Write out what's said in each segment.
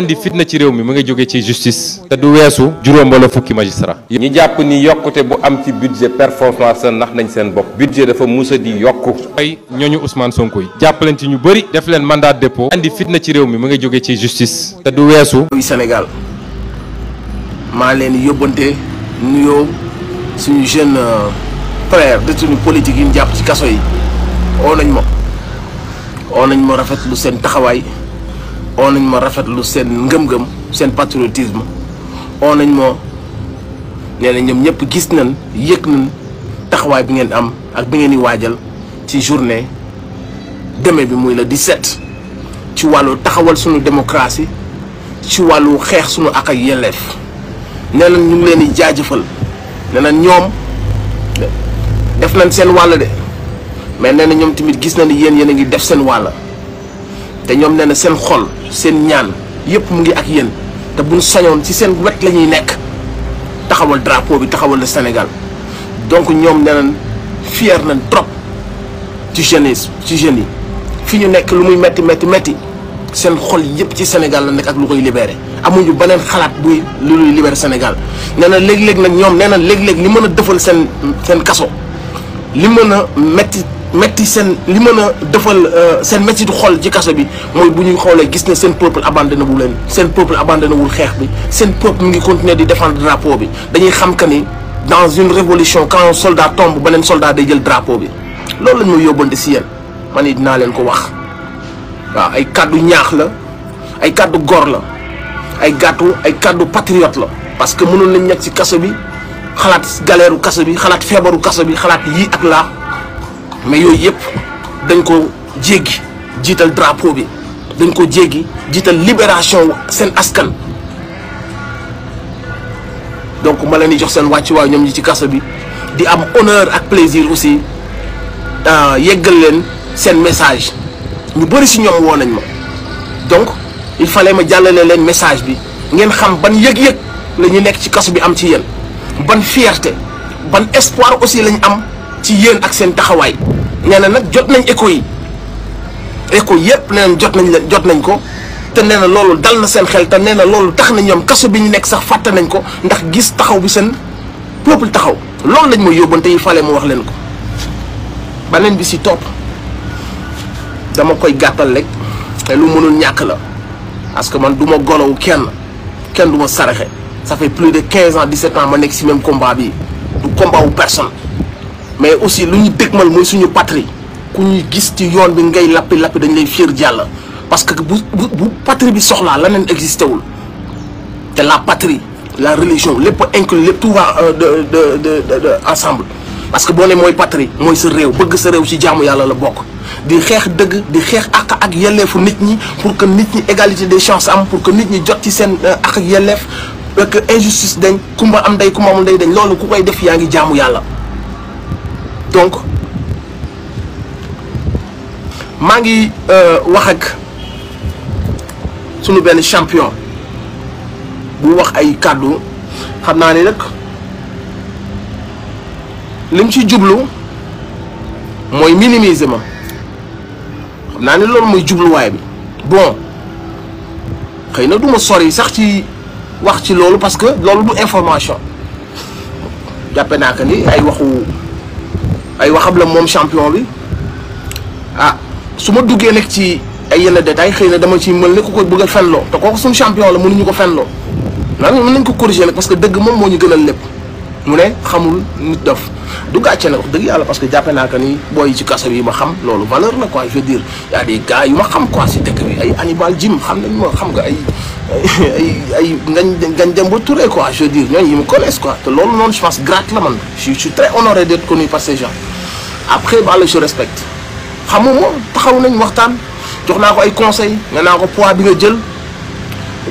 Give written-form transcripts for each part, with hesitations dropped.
andi fitna ci réew mi mu ngi jóge ci justice te du weesu juróom wala fukki magistrat ñi jàpp ni yokkute bu am ci budget performance nax nañ seen bopp budget dafa musa di yokku ay ñooñu Ousmane Sonko yi jàpp leen ci ñu bëri def leen mandat de dépôt andi fitna ci réew mi mu ngi jóge ci justice te du weesu Sénégal maa leen yóbbante nuyoo suñu jeune frère détenu politique yi ñu jàpp ci kaso yi oo nañ ma rafetlu seen taxawaay oo nañ ma rafetlu seen ngëm-ngëm seen patriotisme oo nañ ma nee na ñoom ñëpp gis nañ yëg nañ taxawaay bi ngeen am ak bi ngeen di waajal ci journée demain bi muy le 17 ci wàllu taxawal suñu démocratie ci wàllu xeex suñu ak ak yelleef nee nañ ñu ngi leen di jaajëfal nee nañ ñoom def nañ seen wàll de mais nee na ñoom tamit gis na ni yéen a ngi def seen wàll te ñoom nee na seen xol seen ñaan yëpp mu ngi ak yéen te buñ sañoon ci seen wet la ñuy nekk taxawal drapeau bi taxawal le Sénégal donc ñoom nee nañ fier nañ trop ci jeunesse ci jeunes yi fi ñu nekk lu muy metti seen xol yëpp ci Sénégal la nekk ak lu koy libéré amuñu beneen xalaat buy lu luy libéré Sénégal nee na léeg-léeg nag ñoom nee na léeg-léeg li mën a defal seen kaso li mën a metti seen li mën a defal seen métti du xol ci kaso bi mooy bu ñuy xoolee gis ne seen peuple abandonné wu leen seen peuple abandonné wul xeex bi seen peuple mu ngi continuer di défendre drapeau bi dañuy xam que ni dans une révolution quand un soldat tombe beneen soldat day jël drapeau bi loolu lañ may yóbbante si yéen man it dinaa leen ko wax waaw ay kàddu ñaax la ay kàddu góor la ay kàddu patriote la parce que mënoon nañ nekk ci kaso bi xalaat galeeru kaso bi xalaat feebaru kaso bi xalaat yii ak laa mais yooyu yëpp dañ ko jéggi jiital drapeau bi dañ ko jéggi jiital libération seen askan donc ma leen di jox seen wàccuwaay ñoom ñi ci kaso bi di am honneur ak plaisir aussi yeggal leen seen message ñu bëri si ñoom woo nañ ma donc il fallait ma jàllale leen message bi ngeen xam ban yëg-yëg la ñu nekk ci kaso bi am ci yéen ban fierté ban espoir aussi lañ am ci yéen ak seen taxawaay nee na nag jot nañ écho yëpp nee na jot nañ ko te nee na loolu dal na seen xel te nee na loolu tax na ñoom kaso bi ñu nekk sax fàtte nañ ko ndax gis taxaw bi seen peuple taxaw loolu lañ ma yóbbante yi fale mu wax leen ko. beneen bi si topp dama koy gàttal rek te lu mënul ñàkk la parce que man du ma golowu kenn du ma saraxe ça fait plus de 15 ans 17 ans ma nekk si même combat bi du combat wu personne. mais aussi lu ñu dëgmal mooy suñu patrie ku ñuy gis ci yoon bi ngay lappi dañ lay fiir jàll parce que bu patrie bi soxlaa leneen existé wul te la patrie la religion lépp inclus lépp tout va de ensemble parce que boo ne mooy patrie mooy sa réew bëgg sa réew ci jaamu yàlla la bokk di xeex dëgg di xeex ak yelleefu nit ñi pour que nit ñi égalité des chances am pour que nit ñi jot ci seen ak yelleef que injustice dañ kumba am ndey kumba amul ndey dañ loolu ku koy def yaa ngi jaamu yàlla. donc maa ngi wax ak sunu benn champion bu wax ay kàddu xam naa ni nag lim ci jublu mooy minimiser ma xam naa ni loolu mooy jubluwaay bi bon xëy na du ma sori sax ci wax ci loolu parce que loolu du information jàppe naa que ni ay waxam la moom champion bi su ma duggee nekk ci ay yenn détails xëy na dama ci mën ne ku ko bëgg a fenloo te kooku suñu champion la mënuñu ko fenloo naan mën nañ ko corriger nag parce que dëgg moom moo ñu gënal lépp mu ne xamul nit dof du gàcce nag wax dëgg yàlla parce que jàppe naa que ni booy yi ci kaso bi ma xam loolu valeur la quoi je veux dire y a des gars yu ma xam quoi si dëkk bi ay Hannibal Jim xam nañ ma xam nga ay ngañ dem ba Touré quoi je veux dire ñooñu yi me connaissent quoi te loolu noonu je pense grate la man je suis très honoré d'être connu par ces gens après bala je respecte xam nga moom taxaw nañ waxtaan jox naa ko ay conseils nga naa ko poids bi nga jël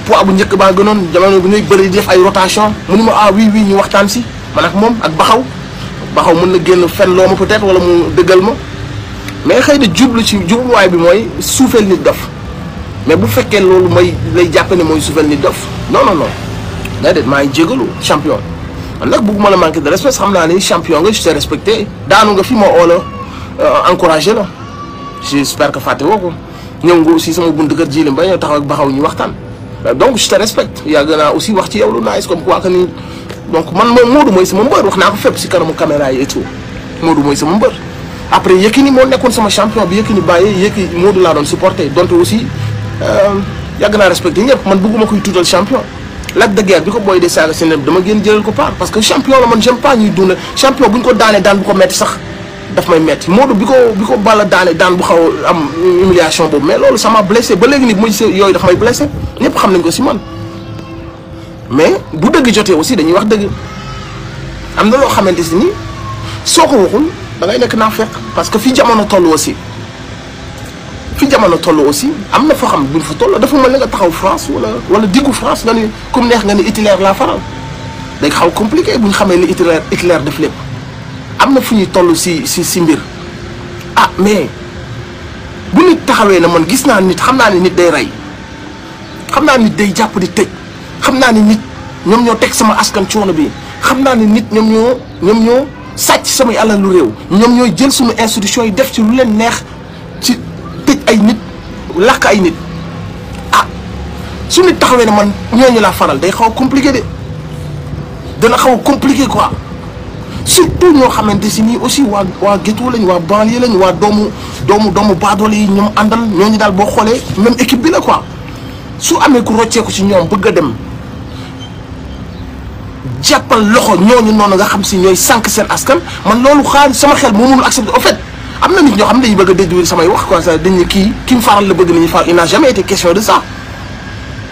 poids bu njëkk baa gënoon jamono bi ngay bëri di def ay rotation mu ni ma oui ñu waxtaan si man ak moom ak baxaw mën na génn fen loo ma peut-être wala mu dëggal ma mais xëy na jubluwaay bi mooy suufeel nit dof mais bu fekkee loolu mooy lay jàppe ne mooy suufeel nit dof non déedéet maa ngi jégalu champion man nag bëgguma la manquer de respect xam naa ni champion nga je t'ai respecté daanu nga fi ma oo la encouragé la j'espère que fàtte woo ko ñëw nga aussi sama buntu kër ji ba ñëw taxaw ak baxaw ñu waxtaan donc je te respecte yàgg naa aussi wax ci yow lu nice comme quoi que ni donc man moom Modou mooy sama mbër wax naa ko fépp si kanamu caméra yi et tout Modou mooy sama mbër. après Yékini moo nekkoon sama champion bi Yékini bàyyee Yékini Modou laa doon supporté donte aussi yàgg naa respecté ñëpp man bëgguma koy tuutal champion. Lac de Guiers bi ko booy de saaga si dama génn jëlal ko part parce que champion la man j'aime pas ñuy dund champion bu ñu ko daanee daan bu ko metti sax daf may metti Modou bi ko Balla daanee daan bu xaw am humiliation boobu mais loolu ça m'a blessé ba léegi nii bu ma gisee yooyu daf may blessé ñëpp xam nañ ko si man mais bu dëgg jotee aussi dañuy wax dëgg am na loo xamante si ni soo ko waxul da ngay nekk naa fekk parce que fii jamono toll aussi am na foo xam buñ fa toll dafa mel ne nga taxaw France wala diggu France nga ni comme neex nga ni Hitler laa faral day xaw compliqué bu ñu xamee li Hitler def lépp am na fu ñuy toll si mbir mais bu nit taxawee na man gis naa nit xam naa ne nit day rey xam naa nit day jàpp di tëj xam naa ne nit ñoom ñoo teg sama askan coono bi xam naa ne nit ñoom ñoo sàcc samay alal lu réew ñoom ñooy jël suñu institution yi def ci lu leen neex ci tëj ay nit làkk ay nit su nit taxawee ne man ñooñu laa faral day xaw a compliqué dana xaw a compliqué quoi surtout ñoo xamante si nii aussi waa ghetto lañ waa banlieue lañ waa doomu baadoole yi ñoom àndal ñooñu daal boo xoolee même équipe bi la quoi su amee ku rocceeku ci ñoom bëgg a dem jàppal loxo ñooñu noonu nga xam si ñooy sànq seen askan man loolu sama xel moo mënul accepté au fait am na nit ñoo xam ne dañuy bëgg a déduire samay wax quoi ça dañ ne ki mu faral la bëgg nañu faral il n'a jamais été question de ça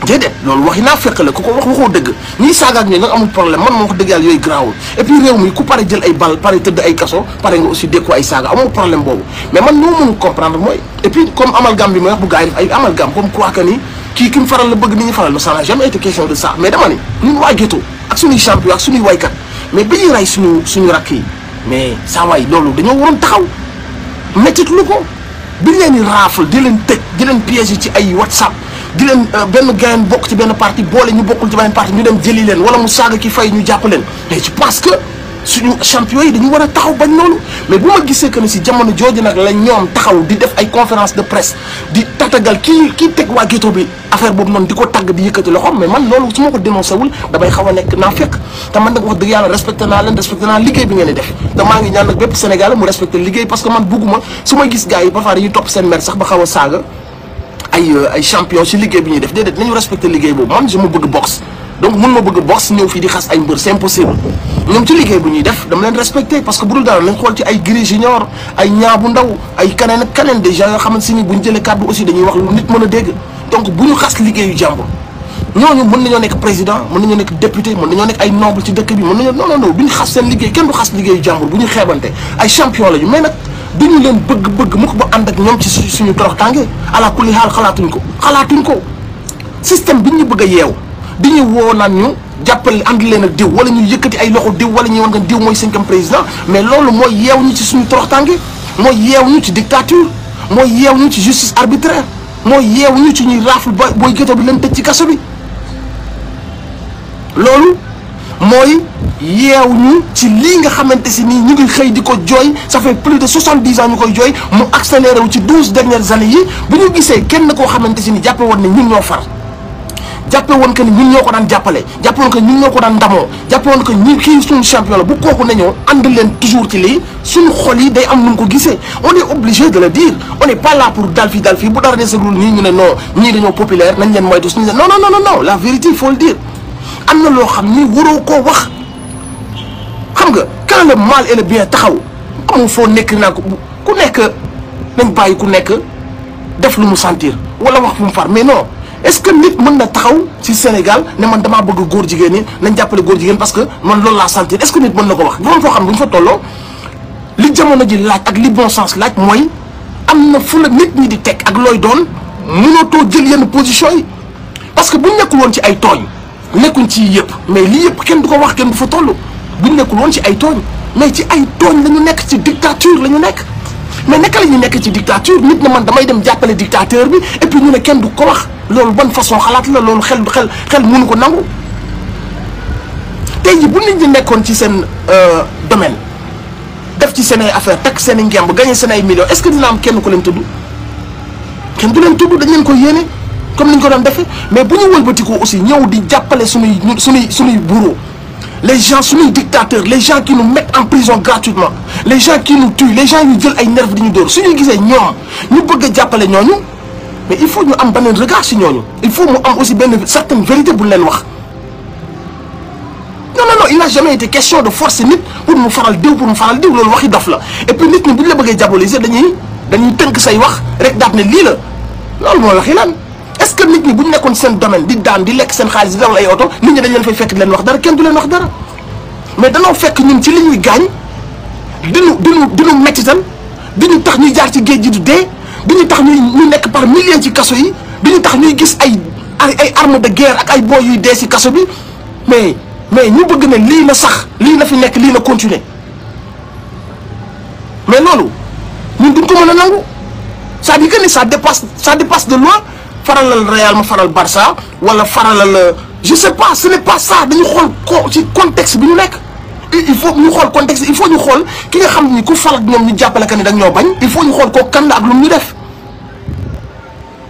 déedéet loolu waxi naa fekk la ku ko wax waxoo dëgg ñiy saaga ak ñooñu nag amul problème man moo wax dëgg yàlla yooyu garaawul et puis réew mi ku pare jël ay bal pare tëdd ay kaso pare nga aussi dékku ay saaga amul problème boobu mais man noo mënu comprendre mooy et puis comme amalgame bi may wax bu gars yi def ay amalgame comme quoi que ni ki mu faral la bëgg ni ñu faral ça n'a jamais été question de ça mais dama ni ñun waa ghetto ak suñuy champion ak suñuy waykat mais ba ñuy rey suñu rakk yi mais saa waay loolu dañoo waroon taxaw mettitlu ko biñ leen di raafal di leen tëj di leen piéger ci ay WhatsApp di leen benn gayen bokk ci benn parti boole ñu bokkul ci benn parti ñu dem jëli leen wala mu saaga ki fay ñu jàpp leen mais je pense que suñu champion yi dañu war a taxaw bañ loolu mais bu ma gisee que ne si jamono jooju nag la ñoom taxaw di def ay conférence de presse di tatagal kii teg waa ghetto bi affaire boobu noonu di ko tagg di yëkkati loxoom mais man loolu su ma ko dénoncé wul damay xaw a nekk naa fekk te man nag wax dëgg yàlla respecté naa leen respecté naa liggéey bi ngeen di def te maa ngi ñaan nag bépp Sénégal mu respecté liggéey parce que man bugguma su may gis gars yi ba far dañuy topp seen mer sax ba xaw a saaga ay champion ci liggéey bi ñuy def déedéet nañu respecté liggéey boobu man je ma bëgg boxe donc mun ma bëgg boxe ñëw fii di xas ay mbër c'est impossible ñoom ci liggéey bu ñuy def dama leen respecté parce que bu dul dara nañ xool ci ay Gris Junior ay Niang bu ndaw ay kaneen ak kaneen des gens yoo xamante si ni bu ñu jëlee kàddu aussi dañuy wax lu nit mën a dégg donc bu ñu xas liggéeyu jàmbur ñooñu mën nañoo nekk président mën nañoo nekk député mën nañoo nekk ay noble ci dëkk bi mën nañoo non bu ñu xas seen liggéey kenn du xas liggéeyu jàmbur bu ñu xeebante ay champion lañu mais nag duñu leen bëgg mu ko ba ànd ak ñoom ci suñu torox tànge ala kulli xaal xalaatuñ ko système bi ñu bëgg a yeew di ñu woo naan ñu jàppale ànd leen ak diw wala ñu yëkkati ay loxo diw wala ñuy wan nga diw mooy 5e président mais loolu mooy yeew ñu ci suñu torox tànge mooy yeew ñu ci dictature mooy yeew ñu ci justice arbitraire mooy yeew ñu ci ñuy raaful booy ghetto bi leen tëj ci kaso bi loolu mooy yeew ñu ci lii nga xamante si nii ñu ngi xëy di ko jooy ça fait plus de 70 ans ñu koy jooy mu accéléré wu ci 12 dernières années yi bu ñu gisee kenn koo xamante si ni jàppe woon ne ñun ñoo far jàppe woon que ni ñun ñoo ko daan jàppale jàppe woon que ñun ñoo ko daan ndamoo jàppe woon que ñi kii suñu champion la bu kooku nañoo ànd leen toujours ci lii suñu xol yi day am nu mu ko gisee on est obligé de le dire on n'est pas là pour dal fii bu dara deseglul nii ñu ne non ñii dañoo populaire nañ leen moytu suñu non la vérité il faut le dire am na loo xam ni waroo koo wax xam nga quand le mal et le bien taxaw amul foo nekk naa ko ku nekk nañ bàyyi ku nekk def lu mu sentir wala wax fu mu far mais non est-ce que nit mën na taxaw ci Sénégal ne man damaa bëgg góor jigéen ñi nañ jàppale góor jigéen parce que man loolu laa sentir est-ce que nit mën na ko wax bu foo xam bu ñu fa tolloo li jamono ji laaj ak li bon sens laaj mooy am na fu la nit ñi di teg ak looy doon mënatoo jël yenn position yi parce que bu ñu nekkul woon ci ay tooñ nekkuñ ci yëpp mais lii yëpp kenn du ko wax kenn du fa toll bu ñu nekkul woon ci ay tooñ mais ci ay tooñ la ñu nekk ci dictature la ñu nekk mais naka la ñu nekk ci dictature nit na man damay dem jàppale dictateur bi et puis ñu ne kenn du ko wax loolu ban façon xalaat la loolu xel mënu ko nangu tey ji bu nit ñi nekkoon ci seen domaine def ci seen ay affaire takk seen i ngemb gagné seen ay millions est-ce que dina am kenn ku leen tudd kenn du leen tudd dañ leen ko yéene comme ni ñu ko doon defee mais bu ñu wëlbatikoo aussi ñëw di jàppale suñuy bourreaux les gens suñuy dictateurs les gens qui nous mettent en prison gratuitement les gens qui nous tuent les gens yu jël ay nerf di ñu dóor suñuy gisee ñoom ñu bëgg a jàppale ñooñu mais il faut ñu am beneen regard si ñooñu il faut mu am aussi benn certaine vérité bu leen wax. non il n'a jamais été question de forcer nit pour mu faral diw loolu waxi dof la et puis nit ñi bu ñu la bëggee diaboliser dañuy tënk say wax rek daat ne lii la loolu mooy waxi lan est-ce que nit ñi bu ñu nekkoon seen domaine di daan di lekk seen xaalis di dawal ay oto nit ñi dañ leen fay fekk di leen wax dara kenn du leen wax dara mais danoo fekk ñun ci li ñuy gaañ diñu mettital diñu tax ñuy jaar ci géej gi du dee diñu tax ñu nekk par milliers ci kaso yi diñu tax ñuy gis ay armes de guerre ak ay boy yuy dee ci kaso bi mais ñu bëgg ne lii na sax lii na fi nekk lii na continuer mais loolu ñun duñ ko mën a nangu c'est-à-dire que ni ça dépasse de loin faralal Real ma faral Barça wala faralal je sais pas ce n'est pas ça dañu xool ci contexte bi ñu nekk il faut ñu xool contexte il faut ñu xool ki nga xam ni ku fal ak ñoom ñu jàppale que ni dañ ñoo bañ il faut ñu xool koo kan la ak lu mu ñu def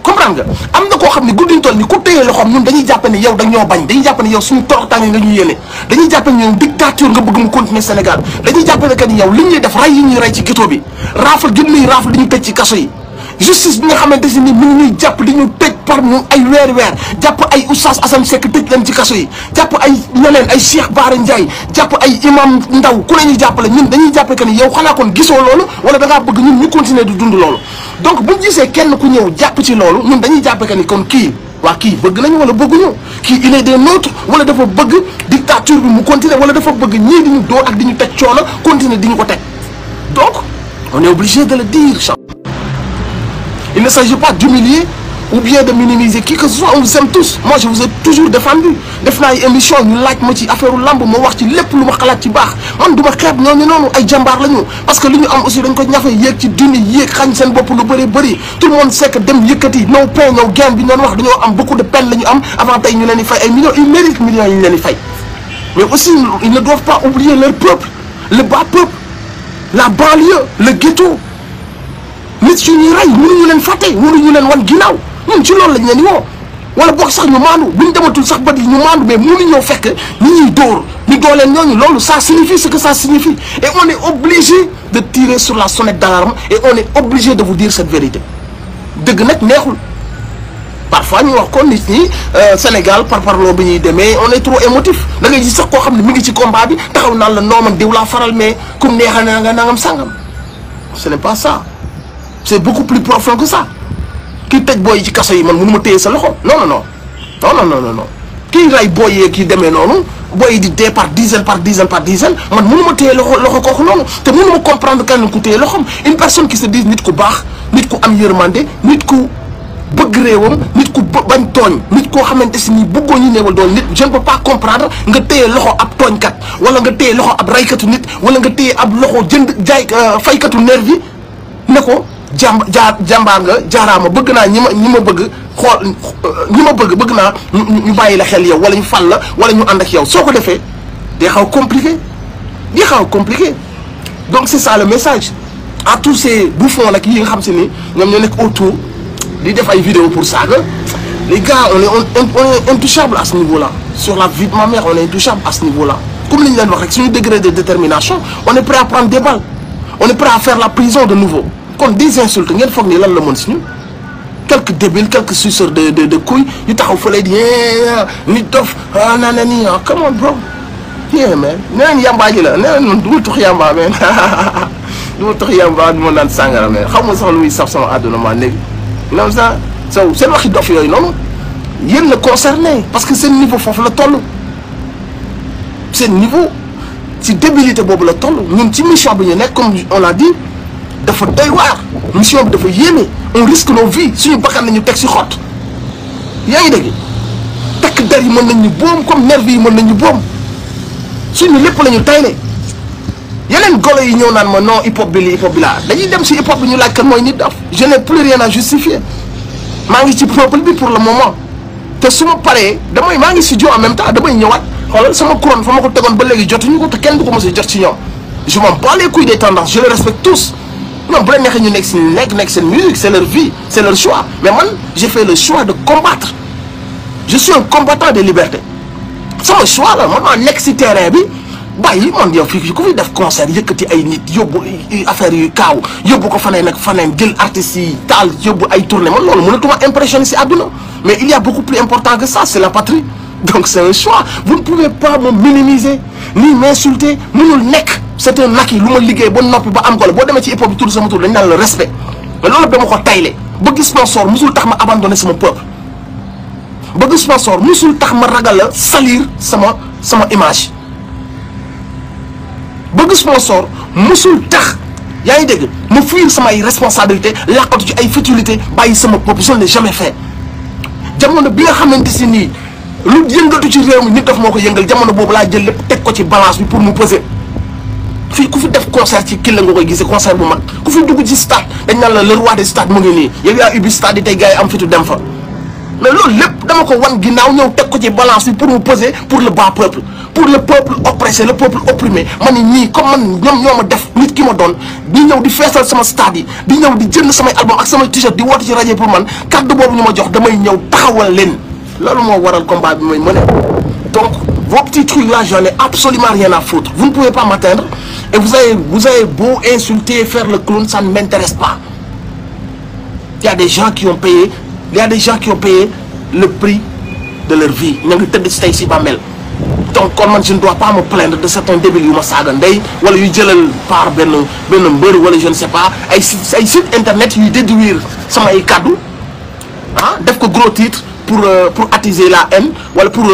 comprendre nga am na koo xam ne guddiñ toll ni ku téye loxoom ñun dañuy jàpp ne yow dañ ñoo bañ dañuy jàpp ne yow suñu toroxtaange nga ñu yéene dañuy jàpp ne yow dictature nga bëgg mu continuer Sénégal dañuy jàpp ne que ni yow li ñuy def ray yi ñuy rey ci ghetto bi raafal gën ñuy raafal di ñu tëj ci kaso yi justice bi nga xamante si ni mu ngi ñuy jàpp di ñu tëj par mu ay weer jàpp ay Oustaz Assane Seck tëj leen ci kaso yi jàpp ay ñeneen ay Cheikh Bara Ndiaye jàpp ay imam Ndaw ku ne ñuy jàppale ñun dañuy jàppe que ni yow xanaa kon gisoo loolu wala da ngaa bëgg ñun ñu continuer di dund loolu donc buñ gisee kenn ku ñëw jàpp ci loolu ñun dañuy jàppe que ni kon kii bëgg nañu wala bëgguñu kii il est des nôtres wala dafa bëgg dictature bi mu continuer wala dafa bëgg ñii di ñu dóor ak di ñu teg coono continuer di ñu ko teg donc on est obligé de le dire. Il ne s'agit pas d'humilier ou bien de minimiser qui que ce soit. On vous aime tous. Moi, je vous ai toujours défendu. def naa ay émission ñu laaj ma ci affaire lamb ma wax ci lépp lu ma xalaat ci baax man du ma xeeb ñooñu noonu ay jàmbaar la ñu parce que li ñu am aussi dañ ko ñafe yéeg ci duni yéeg xañ seen bopp lu bëri tout le monde sait que dem yëkkati no pain no gain bi ñu doon wax dañoo am beaucoup de peine la ñu am avant tey ñu leen di fay ay millions ils méritent millions yi ñu leen di fay mais aussi ils ne doivent pas oublier leur peuple le bas peuple la banlieue le ghetto nit yu ñuy rey mënuñu leen fàtte mënuñu leen wan ginnaaw ñun ci loolu lañ leen di woo wala boog sax ñu maandu bu ñu dematul sax ba di ñu maandu mais mënuñoo fekk ñi ñuy dóor ñu dooleen ñooñu loolu ça signifie ce que ça signifie et on est obligé de tirer sur la sonnette d'alarme et on est obligé de vous dire cette vérité dëgg nag neexul parfois ñu wax ko nit ñi Sénégal parparloo bi ñuy demee on est trop émotif da ngay gis sax koo xam ne mi ngi ci combat bi taxaw naan la noo man diw laa faral mais comme neexal na nga nangam sangam ce n'est pas ça c'est beaucoup plus profond que ça kii tëj booy yi ci kaso yi man mënu ma téye sa loxo non kii ray booy yee kii demee noonu booy yi di dee par dizaine man mënu ma téye loxo kooku noonu te mënu ma comprendre kenn ku téye loxom une personne qui se dit nit ku baax nit ku am yërmande nit ku bëgg réewam nit ku bañ tooñ nit koo xamante si nii bëggoo ñu néewal doon nit je ne peux pas comprendre nga téye loxo ab tooñkat wala nga téye loxo ab raykatu nit wala nga téye ab loxo jaay faykatu nervi ne ko jàmbaar nga jaaraama bëgg naa ñi ma bëgg xool ñi ma bëgg naa ñu bàyyi la xel yow wala ñu fal la wala ñu ànd ak yow soo ko defee day xaw compliqué donc c'est ça le message à tous ces bouffons nag yi nga xam si ni ñoom ñoo nekk autour di def ay vidéo pour saaga les gars on est intouchable à ce niveau-là sur la vie de ma mère on est intouchable à ce niveau-là comme li ñu leen wax rek suñu degré de détermination on est prêt à prendre des balles on est prêt à faire la prison de nouveau kon des insultes ngeen foog ni lan la mën si ñu quelques débiles quelques suceurs de couilles yu taxaw fële di nit dof nana nii come on bro yeah man neneen yamba ji la neneen man du ma tux yamba man du ma tux yamba du ma naan sàngara man xaw ma sax lu muy saf sama àdduna maa léegi non ça seen waxi dof yooyu noonu yéen la concerné parce que seen niveau foofu la toll seen niveau ci débilité boobu la toll ñun ci mission bi ñu nekk comme on l'a dit dafa doy waar mission bi dafa yéeme on risque nos vies suñu bakkan nañu teg si xott yaa ngi dégg takk der yi mën nañu boom comme nervi yi mën nañu boom suñu lépp la ñu tayle yeneen golo yi ñëw naan ma non hip hop bi li hip hop bi laa dañuy dem si hip hop bi ñu laaj kan mooy Nit Doff je n'ai plus rien à justifier maa ngi ci peuple bi pour le moment te su ma paree maa ngi studio en même temps damay ñëwaat xoolal sama couronne fa ma ko tegoon ba léegi jotuñu ko te kenn du ko mos a jot ci ñoom je m'en bats les couilles des tendances je les respecte tous ñoom bu la neexee ñu nekk si nekk seen musique c'est leur vie c'est leur choix mais man j'ai fait le choix de combattre je suis un combattant des libertés sama choix la man maa nekk si terrain bi bàyyi man yow fii ku fi def concert yëkkati ay nit yóbbu affaire yu kaaw yóbbu ko faneen ak faneen jël artistes yi taal yóbbu ay tournée man loolu mënatuma impressionner si àdduna mais il y a beaucoup plus important que ça c'est la patrie donc c'est un choix vous ne pouvez pas me minimiser ni m'insulter mënul nekk c'est un acquis lu ma liggéey ba noppi ba am ko la boo demee ci hip hop bi tudd sama tur dañ naan le respect mais loolu dama ko tayle bëgg sponsor musul tax ma abandonner sama peuple bëgg sponsor musul tax ma ragal a salir sama image bëgg sponsor musul tax yaa ngi dégg ma fuir samay responsabilité làqatu ci ay futilité bàyyi sama peuple je ne l'ai jamais fait jamono bi nga xamante si nii lu yëngatu ci réew mi nit daf moo ko yëngal jamono boobu laa jël lépp teg ko ci balance bi pour mu peser fii ku fi def concert ci kii la nga koy gisee concert bu mag ku fi dugg ci stade dañ naan la le roi des stades mu ngi nii yow yaa ubbi stade yi tey gars yi am fitu dem fa mais loolu lépp dama ko wan ginnaaw ñëw teg ko ci balance bi pour mu peser pour le bas peuple pour le peuple oppressé le peuple opprimé man ni ñii comme man ñoom ñoo ma def nit ki ma doon di ñëw di feesal sama stade yi di ñëw di jënd samay album ak samay t-shirt di woote ci rajo pour man kàddu boobu ñu ma jox damay ñëw taxawal leen loolu moo waral combat bi may mëne donc vos petits trucs là j'en ai absolument rien à foutre vous ne pouvez pas m'atteindre et vous avez beau insulter faire le clown ça ne m'intéresse pas il y a des gens qui ont payé le prix de leur vie ñoo ngi tëdd si tey si bàmmeel donc kon man je ne dois pas me plaindre de certains débiles yu ma saaga ndey wala yu jëlal par benn mbër wala je ne sais pas ay site internet yuy déduire sama ay kaddu ah def ko gros titre pour attiser la haine wala pour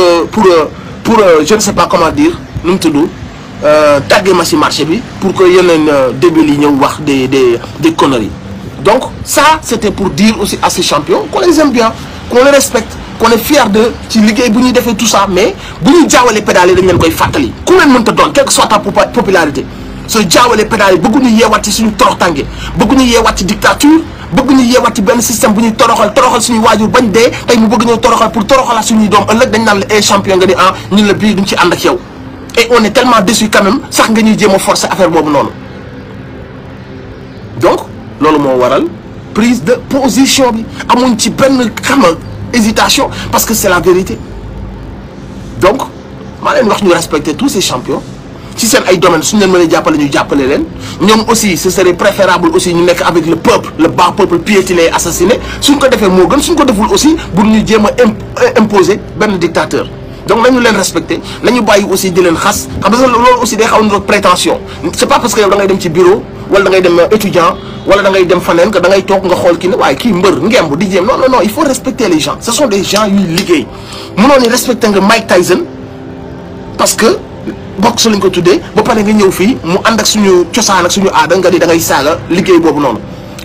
je ne sais pas comment dire nu mu tudd tàggee ma si marché bi pour que yeneen débiles yi ñëw wax des conneries donc ça c'était pour dire aussi à ces champions qu'on les aime bien qu'on les respecte qu'on est fier de ci liggéey bu ñuy defee tout ça mais bu ñuy jaawale pédale yi dañ leen koy fàttali ku leen mënta doon quelle que soit ta popularité soo jaawale pédale yi bëgguñu yeewaat ci suñu toroxtànge bëgguñu yeewaat ci dictature bëgguñu yeewaat ci benn système bu ñuy toroxal suñuy waajur bañ dee tey mu bëgg ñoo toroxal pour toroxalaat suñuy doom ëllëg dañ naan la ay champion nga ni ah ñun la bii duñ ci ànd ak yow et on est tellement déçu quand même sax nga ñuy jéem a forcer affaire boobu noonu donc loolu moo waral prise de position bi amuñ ci benn xama hésitation parce que c'est la vérité donc maa leen wax ñu respecter tous ces champions ci seen ay domaines suñu leen mën a jàppale ñu jàppale leen ñoom aussi ce serait préférable aussi ñu nekk avec le peuple le bas peuple piétiné assassiné suñ ko defee moo gën suñ ko deful aussi bu ñu jéem a imposer benn dictateur donc nañu leen respecter nañu bàyyi aussi di leen xas xam nga loolu aussi day xaw a prétention c'est pas parce que yow da ngay dem ci bureau wala da ngay dem étudiant wala da ngay dem faneen que da ngay toog nga xool kii ne waaye kii mbër ngemb di jéem non il faut respecter les gens ce sont des gens yuy liggéey mënoo ni respecter nga Mike Tyson parce que boxe lañ ko tuddee ba pare nga ñëw fii mu ànd ak suñu cosaan ak suñu aada nga di da ngay saaga liggéey boobu noonu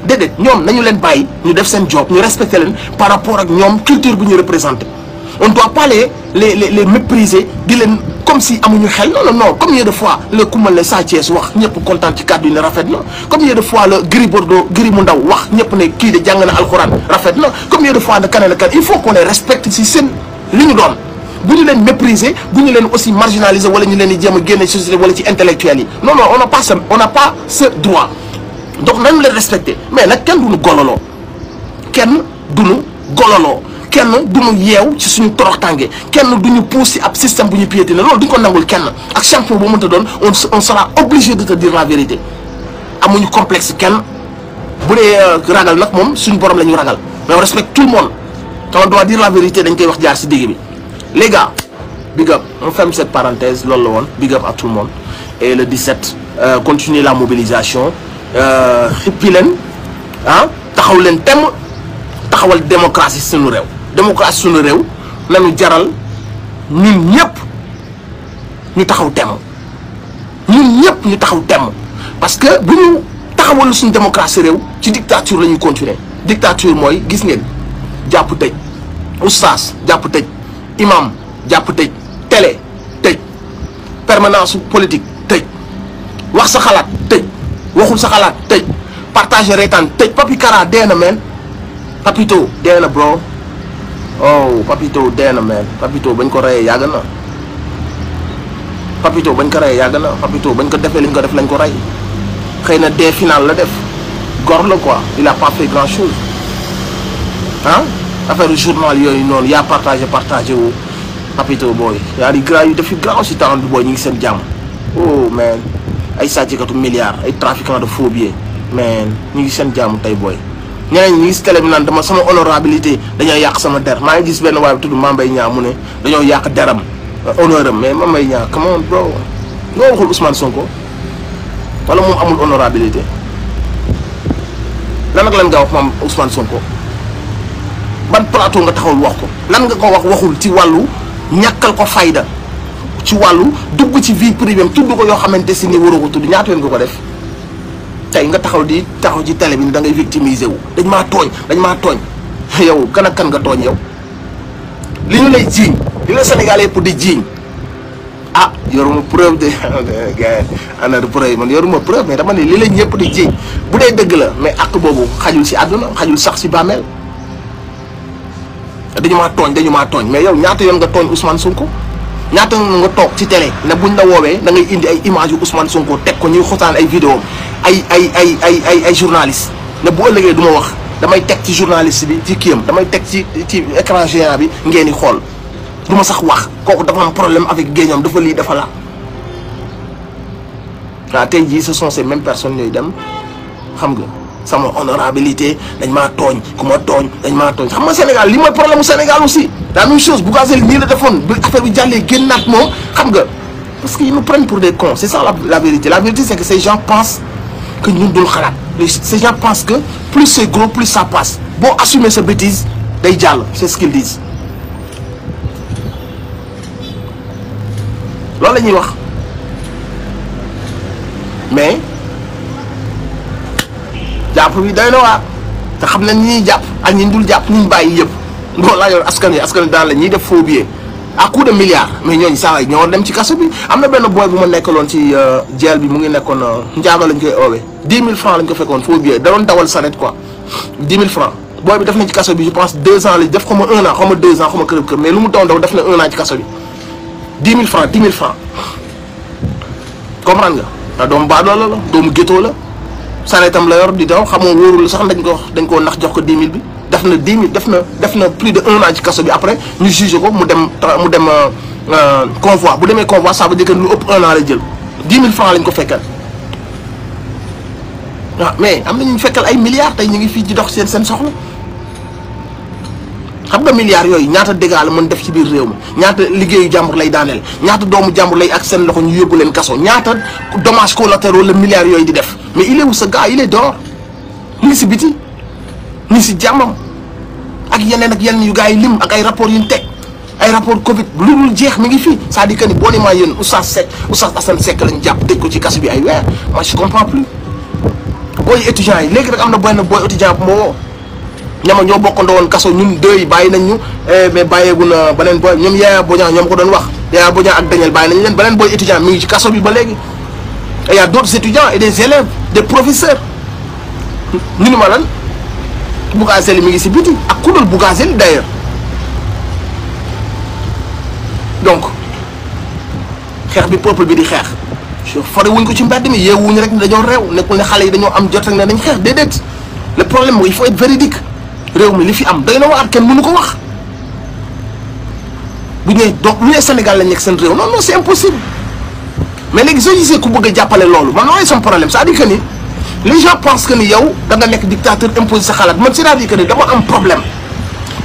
déedéet ñoom nañu leen bàyyi ñu def seen job ñu respecter leen par rapport ak ñoom culture bu ñu représenté on ne doit pas les mépriser di leen comme si amuñu xel non combien de fois le kumal le Sa Thiès wax ñëpp kontaan ci kàddu yi ne rafet na combien de fois le Gris Bordeaux Gris mu ndaw wax ñëpp ne kii de jàng na alxuraan rafet na combien de fois ne kaneen kan il faut qu'on les respecte si seen li ñu doon bu ñu leen mépriser bu ñu leen aussi marginaliser wala ñu leen di jéem a génne société wala ci intellectuels yi non on n'a pas ce droit donc nañu leen respecter mais nag kenn duñu gololoo kenn duñu yeew ci suñu toroxtànge kenn duñu pousse ci ab système bu ñu piétiner loolu duñ ko nangul kenn ak champion boo mënta doon on sera obligé de te dire la vérité amuñu complexe kenn bu dee ragal nag moom suñu borom la ñu ragal mais on respecte tout le monde te on doit dire la vérité dañ koy wax jaar ci digg bi les gars big up on ferme cette parenthèse loolu la woon big up à tout le monde et le 17 continuer la mobilisation xippi leen ah taxaw leen temm taxawal démocratie suñu réew démocratie suñu réew nañu jaral ñun ñëpp ñu taxaw temm parce que bu ñu taxawal suñu démocratie réew ci dictature la ñuy continuer dictature mooy gis ngeen jàpp tëj oustaz jàpp tëj imam jàpp tëj télé tëj permanence politique tëj wax sa xalaat tëj waxul sa xalaat tëj partager reetaan tëj Papi Kara dee na meen Papito dee na bro oh Papito dee na meen Papito bañ ko reyee yàgg na Papito bañ ko defee li ñu ko def lañ ko rey xëy na dee final la def gor la quoi il a pas fait grand chose ah affaire journal yooyu noonu yaa partagé wu Papito booy yaa di gras yu defi grand si temps bi booy ñu ngi seen jàmm oh man ay sàccikatu milliards ay trafiquants de faux billets man ñu ngi seen jàmm tey booy ñeneen ñi ngi si télé bi naan dama sama honorabilité dañoo yàq sama der maa ngi gis benn waay bi tudd Mame Mbaye Niang mu ne dañoo yàq deram honneur am mais Mame Mbaye Niang come on bro nga waxul Ousmane Sonko wala moom amul honorabilité lan ak lan nga wax moom Ousmane Sonko ban plateau nga taxawul wax ko lan nga ko waxul ci wàllu ñàkkal ko fayda ci wàllu dugg ci vie privée tudd ko yoo xamante si ni waroo ko tudd ñaata yoon nga ko def tey nga taxaw ci télé bi da ngay victimiser wu dañ maa tooñ yow kan ak kan nga tooñ yow li ñu lay jiiñ li la Sénégalais yëpp di jiiñ ah yoruma preuve de gars ana de preuve man yoruma preuve mais dama ne li la ñëpp di jiiñ bu dee dëgg la mais ak boobu xajul si àdduna xajul sax si bàmmeel dañu maa tooñ mais yow ñaata yoon nga tooñ Ousmane Sonko ñaata nga toog ci télé ne buñ la woowee da ngay indi ay image yu Ousmane Sonko teg ko ñuy xotaan ay vidéo ay journaliste ne bu ëllëgee du ma wax damay teg ci journaliste bi ci kiyam damay teg ci écran géant bi ngeen di xool du ma sax wax kooku dafa am problème avec géeñam dafa lii dafa la waaw tey jii ce sont ces mêmes personnes ñooy dem xam nga sama honorabilité dañ maa tooñ ku ma tooñ dañ maa tooñ xam nga Sénégal li mooy problème mu Sénégal aussi la même chose Bougazelli nii la defoon bi affaire bi jàllee génnaat moom xam nga parce que ils nous prennent pour des cons c'est ça la vérité c'est que ces gens pensent que ñun dul xalaat ces gens pensent que plus c'est gros plus ça passe boo assumer sa bêtise day jàll c'est ce qu'ils disent loolu la ñuy wax mais jàpp bi day na waar te xam nañ ñi ñuy jàpp ak ñi dul jàpp ñu bàyyi yëpp loolu laa yor askan wi daan la ñuy def faux billet à coup de milliards mais ñooñu saa waay ñoo dem ci kaso bi am na benn boy bu ma nekkaloon ci jeel bi mu ngi nekkoon njaago lañ koy oowee 10 000 francs lañ ko fekkoon faux billet da doon dawal saret quoi 10 000 francs boy bi def nañ ci kaso bi je pense 2 ans la def xaw ma 1 an xaw ma 2 ans xaw ma kërëb mais lu mu doon daw def na 1 an ci kaso bi 10 000 francs comprendre nga te doomu baadoola la doomu gétoo la saretam la yor di daw xamoo wóorul sax dañ koo nax jox ko 10 000 bi def na 10 000 def na plus de 1 an ci kaso bi après ñu jugé ko mu dem convoi bu demee convoi ça veut dire que lu ëpp 1 an la jël 10 000 francs lañ ko fekkal waaw mais am na ñu fekkal ay milliards tey ñu ngi fii di dox seen soxla xam nga milliards yooyu ñaata dégâts la mën def ci biir réew mi ñaata liggéeyu jàmbur lay daaneel ñaata doomu jàmbur lay ak seen loxo ñu yóbbu leen kaso ñaata dommages collatéraux la milliards yooyu di def mais il est où ce gars il est dehors mu ngi si biti mu ngi si jàmmam ak yeneen yu gars yi lim ak ay rapports yu ñu teg ay rapport Covid lu dul jeex mi ngi fii c'est-à-dire que ni boo nee maa yéen Oustaz Assane Seck lañ jàpp tëj ko ci kaso bi ay weer moi je comprends plus booy étudiants yi léegi rek am na benn booy étudiant bu ma woo ñama ñoo bokkandoo woon kaso ñun deux yi bàyyi nañ ñu mais bàyyeegu na beneen booy ñoom Yaya Bodian ñoom ko doon wax Yaya Bodian ak Daniel bàyyi nañ leen beneen booy étudiant mi ngi ci kaso bi ba léegi et y a d'autres étudiants et des élèves des professeurs ñu ni ma lan Bougazelli mi ngi si biti ak ku dul Bougazelli d'ailleurs donc xeex bi peuple bi di xeex fare wuñ ko ci mbedd mi yeewuñu rek ne dañoo réew nekkul ne xale yi dañoo am jot rek ne dañ xeex déedéet le problème mooy il faut être véridique réew mi li fi am doy na waar kenn mënu ko wax bu ñëwee donc lu ne Sénégal lañ nekk seen réew non c'est impossible mais léegi soo gisee ku bëgg a jàppale loolu man loolu sama problème c'est-à-dire que ni les gens pensent que ni yow da nga nekk dictateur imposé sa xalaat man c'est-à-dire que ni dama am problème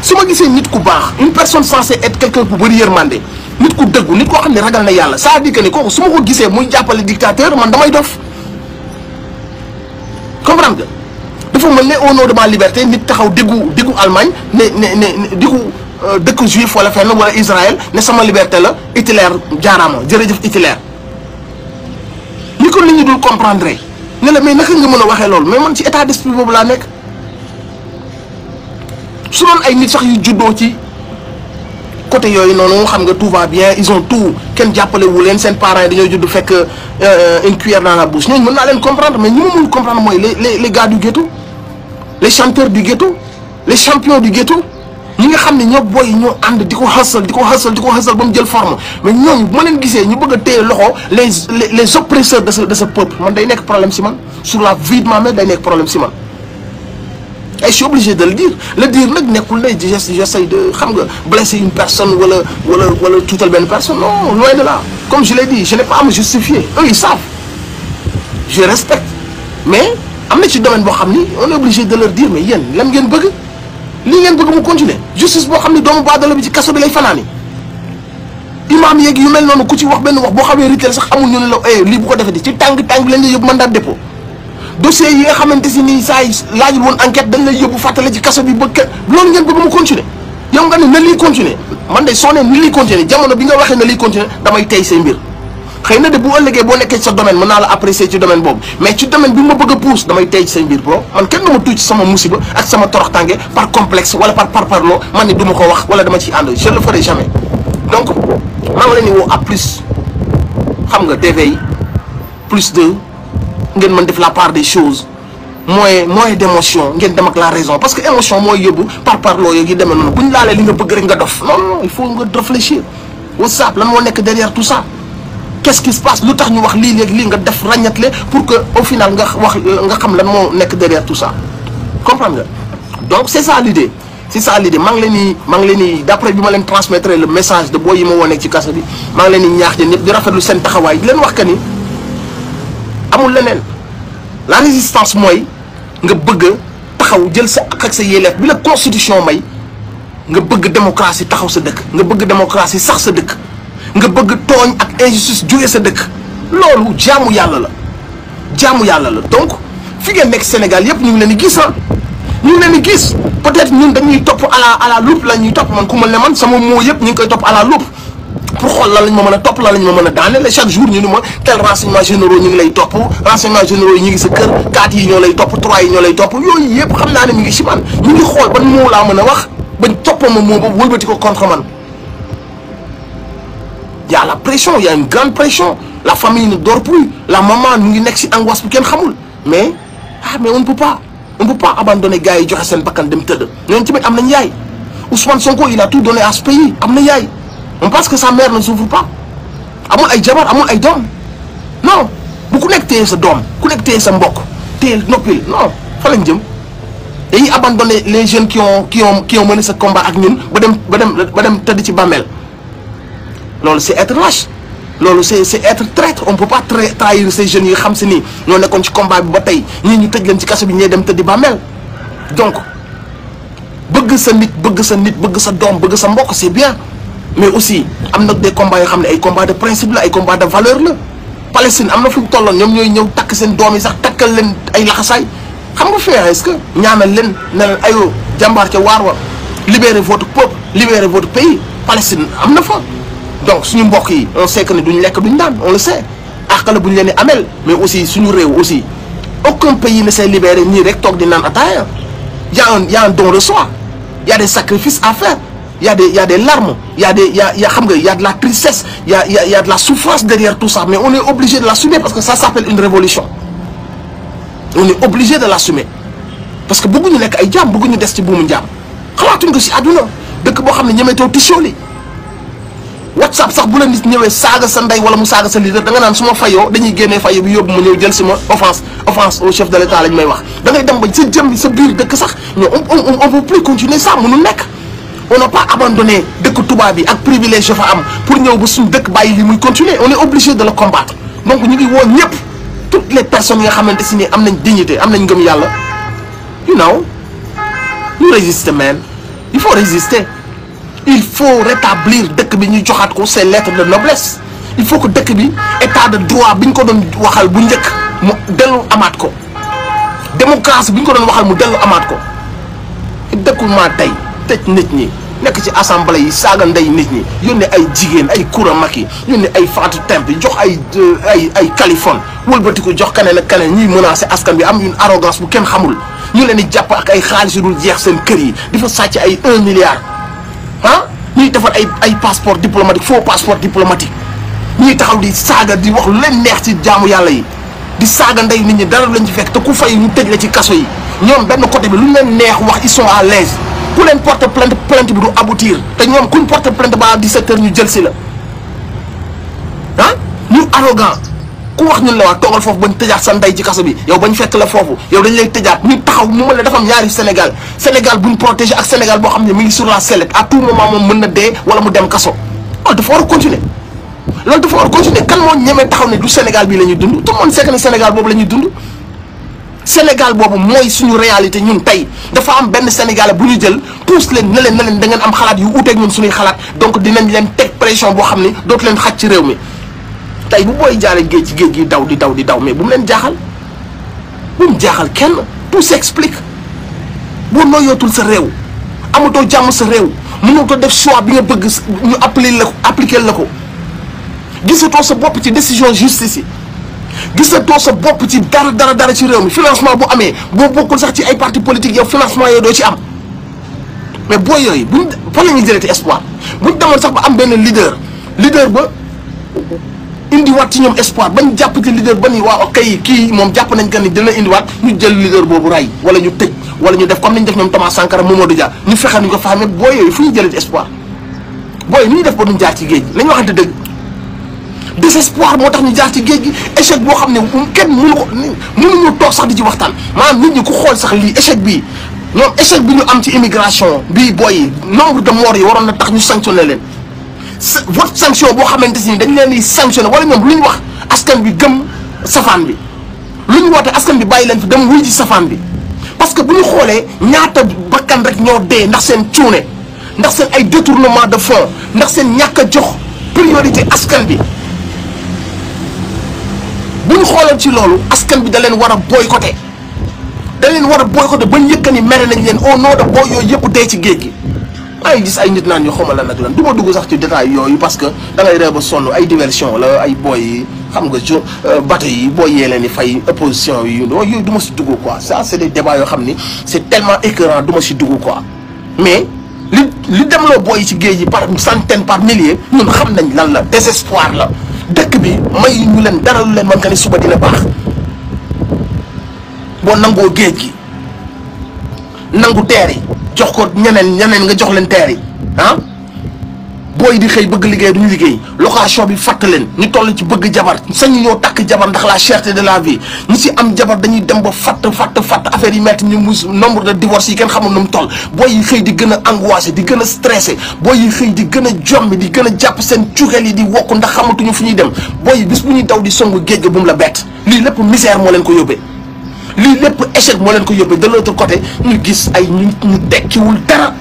su ma gisee nit ku baax une personne censée être quelqu'un bu bëri yërmande nit ku dëggu nit koo xam ne ragal na yàlla c'est-à-dire que ni kooku su ma ko gisee muy jàppale dictateur man damay dof comprendre nga dafa mel ne au nom de ma liberté nit taxaw diggu Allemagne ne diggu dëkk juif wala fenn wala Israël ne sama liberté la Hitler jaaraama jërëjëf Hitler ni ko nit ñi dul comprendre ne la mais naka nga mën a waxee loolu mais man ci état d'esprit boobu laa nekk su doon ay nit sax yu juddoo ci côté yooyu noonu xam nga tout va bien ils ont tout kenn jàppale wu leen seen parents yi dañoo judd fekk une cuillère dans la bouche ñooñu mën naa leen comprendre mais ñi ma mënul comprendre mooy les gars du ghetto les chanteurs du ghetto les champions du ghetto ñi nga xam ne ñoo boy ñoo ànd di ko xasal ba mu jël forme mais ñooñu bu ma leen gisee ñu bëgg a téye loxo les oppresseurs de ce peuple man day nekk problème si man sur la vie de ma mère day nekk problème si man et je suis obligé de le dire nag nekkul ne j'essaie de xam nga blesser une personne wala tuutal benn personne non loin de là comme je l'ai dit je n'ai pas à me justifier eux ils savent je respecte mais am na ci domaine boo xam ni on est obligé de leur dire mais yéen lan ngeen bëgg lii ngeen bëgg mu continuer justice boo xam ni doomu baadoolo bi ci kaso bi lay fanaani imam yeeg yu mel noonu ku ci wax benn wax boo xamee ritel sax amul ñu ne la lii bu ko defee di ci tàng bi lañ lay yóbbu mandat de dépôt dossier yi nga xamante si nii saa yi laajul woon enquête dañ lay yóbbu fàttale ci kaso bi bëgg loolu ngeen bëgg mu continuer yow nga ne na lii continuer man de soo nee ni lii continuer jamono bi nga waxee na lii continuer damay tey say mbir xëy na de bu ëllëgee boo nekkee ci sa domaine mën naa la apprécier ci domaine boobu mais ci domaine bi ma bëgg a pousse damay tey ci say mbir bro man kenn du ma tuuti ci sama musiba ak sama toroxtànge par complexe wala par parparloo man ni du ma ko wax wala dama ciy ànd je le ferai jamais donc maa ngi leen di woo à plus xam nga TV yi plus de ngeen mën def la part des choses moyen d'émotion ngeen dem ak la raison parce que émotion mooy yóbbu parparloo yooyu yi demee noonu bu ñu laalee li nga bëgg rek nga dof non non il faut nga réfléchir WhatsApp lan moo nekk derrière tout ça qu'est-ce qui se passe lu tax ñu wax lii léegi lii nga def ràññatle pour que au final nga xam lan moo nekk derrière tout ça comprendre nga donc c'est ça l'idée maa ngi leen di d'après bi ma leen transmettre le message de booy yi ma woo nekk ci kaso bi maa ngi leen di ñaax yéen ñëpp di rafetlu seen taxawaay di leen wax que ni amul leneen la résistance mooy nga bëgg taxaw jël sa ak sa yelleef bi la constitution may nga bëgg démocratie taxaw sa dëkk nga bëgg démocratie sax sa dëkk nga bëgg tooñ ak injustice jóge sa dëkk loolu jaamu yàlla la donc fi ngeen nekk Sénégal yëpp ñu ngi leen di gis ñu ngi leen di gis peut-être ñun dañuy topp à la loupe la ñuy topp man ku mel ne man sama moo yëpp ñu ngi koy topp à la loupe pour xool lan lañ ma mën a topp lan lañ ma mën a daaneel chaque jour ñu ni ma tel renseignement généraux ñu ngi lay topp renseignement généraux yi ñu ngi sa kër 4 yi ñoo lay topp 3 yi ñoo lay topp yooyu yëpp xam naa ne mi ngi si man ñu ngi xool ban moo laa mën a wax bañ toppoo ma moo boobu wëlbati ko contre man. Y a la pression y a une grande pression la famille ne dort plus la maman mu ngi nekk si angoisse bu kenn xamul mais on ne peut pas abandonner gars yi joxe seen bakkan dem tëdd ñooñu tamit am nañ yaay Ousmane Sonko il a tout donné à ce pays am na yaay on pense que sa mère ne souffre pas amul ay jabar amul ay doom non bu ku nekk téye sa doom ku nekk téye sa mbokk téye noppil non fa lañ jëm dañuy abandonner les jeunes qui ont mené ce combat ak ñun ba dem tëdd ci bàmmeel loolu c'est être lâche loolu c'est être traître on peut pas trahir ces jeunes yi xam si nii ñoo nekkoon ci combat bi ba tey ñii ñu tëj leen ci kaso bi ñee dem tëddi bàmmeel donc bëgg sa nit bëgg sa doom bëgg sa mbokk c'est bien mais aussi am na des combats yoo xam ne ay combats de principe la ay combats de valeur la Palestine am na fu mu tolloon ñoom ñooy ñëw takk seen doom yi sax takkal leen ay laxasaay xam nga fee est-ce que ñaanal leen ne leen ayoo jàmbaar ca waar wa libérez votre peuple libérez votre pays Palestine am na fa donc suñu mbokk yi on sait que ne duñ lekk duñ daan on le sait àq la bu ñu leen di amel mais aussi suñu réew aussi aucun pays ne s'est libéré nii rek toog di naan ataaya y a un don de soi y a des sacrifices à faire y a des larmes y a xam nga y a de la tristesse y a de la souffrance derrière tout ça mais on est obligé de l'assumer parce que ça s'appelle une révolution on est obligé de l'assumer parce que bëgguñu nekk ay jaam bëgguñu des ci buumu njaam xalaatuñ ko si àdduna dëkk boo xam ne ñemeetoo tisóoli WhatsApp sax bu la nit ñëwee saaga sa ndey wala mu saaga sa leader da nga naan su ma fayoo dañuy génnee fayo bi yóbbu ma ñëw jël si ma offense au chef de l'État lañ may wax da ngay dem ba sa jëm sa biir dëkk sax mais on peut plus continuer ça mënu nekk on n'a pas abandonné dëkk tubaab bi ak privilège fa am pour ñëw ba suñu dëkk bàyyi li muy continuer on est obligé de le combattre donc ñu ngi woo ñëpp toutes les personnes yi nga xamante si ni am nañ dignité am nañ ngëm yàlla you know ñu résister man il faut résister il faut rétablir dëkk bi ñu joxaat ko ses lettres de noblesse il faut que dëkk bi état de droit bi ñu ko doon waxal bu njëkk mu dellu amaat ko démocratie bi ñu ko doon waxal mu dellu amaat ko dëkkul maa tey tëj nit ñi nekk ci assemblée yi saaga ndey nit ñi yónnee ay jigéen ay Koura Macky yónnee ay Fatou Temp jox ay Californie wëlbatiku jox keneen ak keneen ñuy menacer askan bi am une arrogance bu kenn xamul ñu leen di jàpp ak ay xaalis yu dul jeex seen kër yi di fa sàcc ay 1 milliard ñuy defar ay passeport diplomatique faux passeport diplomatique ñuy taxaw di saaga di wax lu leen neex ci jaamu yàlla yi di saaga ndey nit ñi dara lañ ci fekk te ku fay ñu tëj la ci kaso yi ñoom benn côté bi lu leen neex wax ils sont à l'aise ku leen porter plainte bi du aboutir te ñoom kuñ porter plainte ba 17 heures ñu jël si la ñu arrogant ku wax ñun la waa toogal foofu bañ tëjaat sa ndey ci kaso bi yow bañ fekk la foofu yow dañ lay tëjaat ñu taxaw mu mën la dafa am ñaari Sénégal buñ protégé ak Sénégal boo xam ne mi ngi sur la sellette à tout moment moom mën na dee wala mu dem kaso loolu dafa war a continuer kan moo ñemee taxaw ne du Sénégal bii la ñuy dund tout le monde sait que ne Sénégal boobu la ñuy dund Sénégal boobu mooy suñu réalité ñun tey dafa am benn Sénégalais bu ñu jël pousse leen ne leen da ngeen am xalaat yu uuteeg ñun suñuy xalaat donc dinañ leen teg pression boo xam ni dootu leen xaj ci réew mi tey bu booy jaaree géej ci géej gi daw mais bu mu leen jaaxal bu mu jaaxal kenn tout s'explique boo nooyootul sa réew amatoo jàmm sa réew mënatoo def choix bi nga bëgg ñu appliquer la ko gisatoo sa bopp ci décision justice yi gisatoo sa bopp ci dara ci réew mi financement bu amee boo bokkul sax ci ay parti politique yow financement yooyu doo ci am mais booy yooyu buñ fa la ñuy jëlee espoir buñ demoon sax ba am benn leader ba indiwaat ci ñoom espoir bañ jàpp ci leader ba ni waaw kay kii moom jàpp nañ que ni dina indiwaat ñu jël leader boobu ray wala ñu tëj wala ñu def comme ni ñu def ñoom Thomas Sankara Mamadou Dia ñu fexe ñu ko faxamee booy yooyu fu ñu jëlee ci espoir booy ni ñu def ba duñ jaar ci géej gi lañu waxante dëgg désespoir moo tax ñu jaar ci géej gi échec boo xam ne kenn mënuñu toog sax di ci waxtaan maanaam nit ñi ku xool sax lii échec bii ñoom échec bi ñu am ci immigration bii booy yi nombre de morts yi waroon na tax ñu sanctionné leen votre sanction boo xamante si ni dañ leen di sanctionné wala ñoom lu ñu wax askan bi gëm safaan bi lu ñu woote askan bi bàyyi leen fi dem wuy ji safaan bi parce que bu ñu xoolee ñaata bakkan rek ñoo dee ndax seen cuune ndax seen ay détournement de fonds ndax seen ñàkk a jox priorité askan bi bu ñu xooloon ci loolu askan bi da leen war a boycotté bañ yëkka ni mere nañ leen au nom de booy yooyu yëpp dee ci géej gi maa ngi gis ay nit naan ñu xawma lan ak lan du ma dugg sax ci détail yooyu parce que da ngay ree ba sonn ay diversion la ay booy yi xam nga bateau yi booy yee leen di fay opposition yi yooyu du ma si dugg quoi ça c'est des débats yoo xam ni c'est tellement écœurant du ma si dugg quoi mais li demloo booy yi ci géej gi par centaine par milliers ñun xam nañ lan la désespoir la dëkk bi may ñu leen dara lu leen man ka ni suba dina baax boo nangoo géej gi nangu teer yi jox ko ñeneen nga jox leen teer yi ah booy di xëy bëgg liggéey duñu liggéey location bi fàtt leen ñu toll ci bëgg jabar sañu ñoo takk jabar ndax la cherté de la vie ñi ci am jabar dañuy dem ba fatt affaire yi metti ñu mus nombre de divorce yi kenn xamul nu mu toll booy yi xëy di gën a angoissé di gën a stressé booy yi xëy di gën a jommi di gën a jàpp seen cuxel yi di wokk ndax xamatuñu fu ñuy dem booy yi bis bu ñuy daw di songu géej ga bu mu la bett lii lépp misère moo leen ko yóbbee lii lépp échec moo leen ko yóbbee de l'autre côté ñu gis ay ñu tekkiwul dara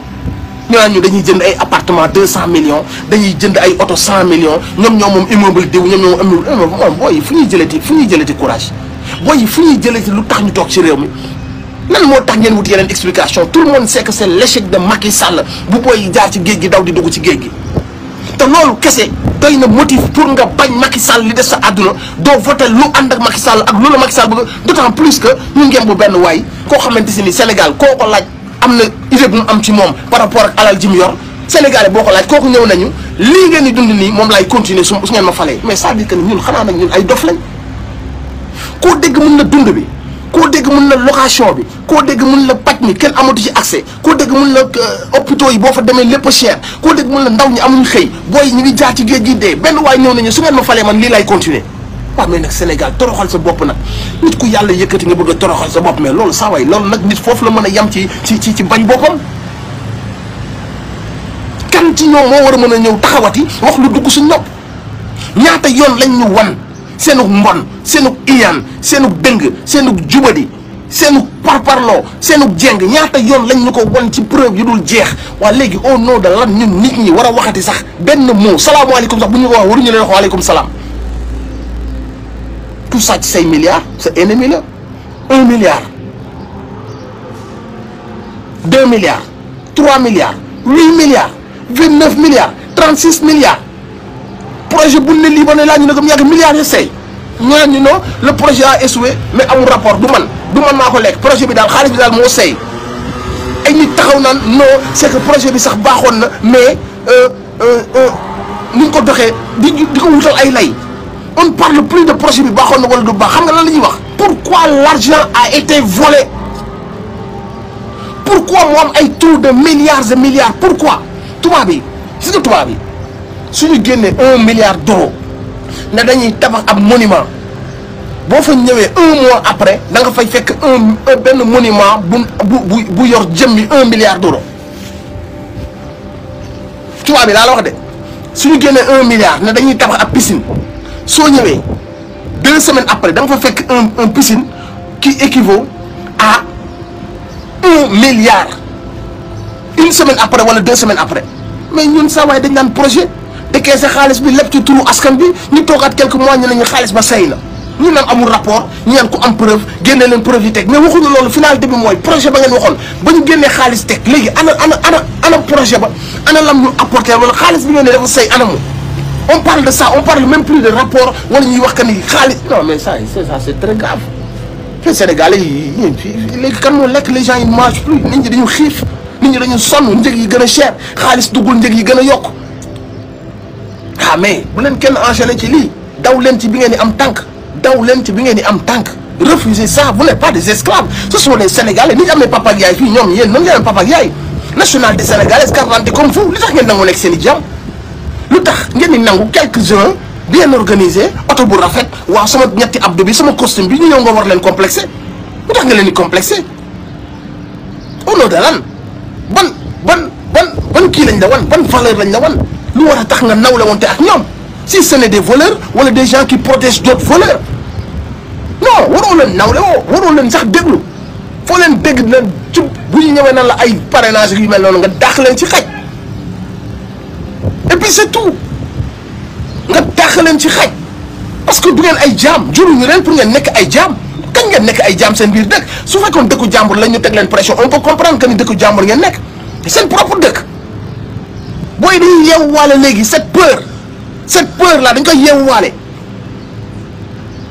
ñu naan ñu dañuy jënd ay appartement 200 millions dañuy jënd ay oto 100 millions ñoom moom immeuble diw ñoom ñoo moom immeuble moom booy yi fu ñuy jëlati courage booy yi fu ñuy jëlati lu tax ñu toog ci réew mi lan moo tax ngeen wut yeneen explication tout le monde sait que c'est l'échec de Macky Sall bu booy yi jaar ci géej gi daw di dugg ci géej gi te loolu kese doy na motif pour nga bañ Macky Sall li des sa àdduna doo voté lu ànd ak Macky Sall ak loolu Macky Sall bëgg d'autant plus que ñu ngeen bu benn waay koo xamante si ni Sénégal koo ko laaj am na idée bu mu am ci moom par rapport ak alal ji mu yor Sénégalais boo ko laaj kooku ñëw nañu lii ngeen di dund nii moom laay continuer su ngeen ma falee mais ça veut dire que ñun xanaa nag ñun ay dof lañ koo dégg mun na dund bi koo dégg mun na location bi koo dégg mun na paj mi kenn amatu ci accès koo dégg mun na hôpitaux yi boo fa demee lépp cher koo dégg mun na ndaw ñi amuñu xëy booy ñu ngi jaar ci géej gi dee benn waay ñëw nañu su ngeen ma falee man lii laay continuer waaw mais nag Sénégal toroxal sa bopp nag nit ku yàlla yëkkati nga bëgg a toroxal sa bopp mais loolu saa waay loolu nag nit foofu la mën a yam ci bañ boppam kan ci ñoom moo war a mën a ñëw taxawati wax lu dugg su nopp ñaata yoon lañ ñu wan seenug mbon seenug iyaan seenug dëng seenug jubadi seenug parparloo seenug jeng ñaata yoon lañ ñu ko wan ci preuve yu dul jeex waa léegi au nom de lan ñun nit ñi war a waxati sax benn mot salaamaaleykum sax bu ñu ko wax waruñu leen wax waaleykum salaam tout ça ci say milliards sa ennemi la 1 milliard 2 milliards 3 milliards 8 milliards 29 milliards 36 milliards projet bu ne lii ba ne laa ñu ne comme yàgg milliards yi say ñaan ñu non le projet a échoué mais amul rapport du man maa ko lekk projet bi daal xaalis bi daal moo say ay nit taxaw naan non c'est que projet bi sax baaxoon na mais ni ñu ko doxee di ko wutal ay lay on parle plus de projet bi baaxoon na wala du baax xam nga lan la ñuy wax pourquoi l'argent a été volé pourquoi mu am ay trou de milliards et milliards pourquoi tubaab yi gis nga tubaab yi suñu génnee 1 milliard d'euros ne dañuy tabax ab monument boo fa ñëwee 1 mois après da nga fay fekk benn monument bu yor jëmmi 1 milliard d'euros tubaab bi laa la wax de suñu génnee 1 milliard ne dañuy tabax ab piscine soo ñëwee 2 semaines après da nga fa fekk un piscine qui équivaut à 1 milliard 1 semaine après wala 2 semaines après mais ñun saa waaye dañ naan projet de keese xaalis bi lépp ci turu askan bi ñu toogaat quelques mois ñu ne ñu xaalis ba say na ñu naan amul rapport ñu naan ku am preuve génne leen preuve yi teg mais waxuñu loolu finalité bi mooy projet ba ngeen waxoon ba ñu génnee xaalis teg léegi ana projet ba ana lam ñu apporté wala xaalis bi ngeen ne dafa say anamu on parle de ça on parle même plus de rapport wala ñuy wax que ni xaalis non mais ça c'est très grave les Sénégalais yi léegi kan moo lekk les gens yi mangent plus nit ñi dañu xiif nit ñi dañu sonn njëg yi gën a cher xaalis duggul njëg yi gën a yokk ah mais bu leen kenn enchaîné ci lii daw leen ci bi ngeen di am tànk daw leen ci bi ngeen di am tànk refusez ça vous n'êtes pas des esclaves ce sont les Sénégalais nit ñi am ne papa ak yaay fii ñoom yéen nan ngeen am papa ak yaay nationalité sénégalaise carte d'identité comme vous lu tax ngeen nangu nekk seen i jàmm lu tax ngeen di nangu quelques-uns bien organisé oto bu rafet waaw sama ñetti abdo bi sama costume bi ñu ñëw nga war leen complexé lu tax nga leen di complexé au nom de lan ban kii lañ la wan ban valeur lañ la wan lu war a tax nga nawle wante ak ñoom si ce n'est des voleurs wala des gens qui protègent d'autres voleurs non waroo leen nawle waroo leen sax déglu foo leen dégg leen ci bu ñu ñëwee nan la ay parrainage yu mel noonu nga dàq leen ci xaj et puis c'est tout nga dàq leen ci xaj parce que du ngeen ay jaam juruñu leen pour ngeen nekk ay jaam kañ ngeen nekk ay jaam seen biir dëkk su fekkoon dëkku jàmbur la ñu teg leen pression on peut comprendre que ni dëkku jàmbur ngeen nekk seen propre dëkk booy dañuy yeewuwaale léegi cette peur là dañ koy yeewuwaale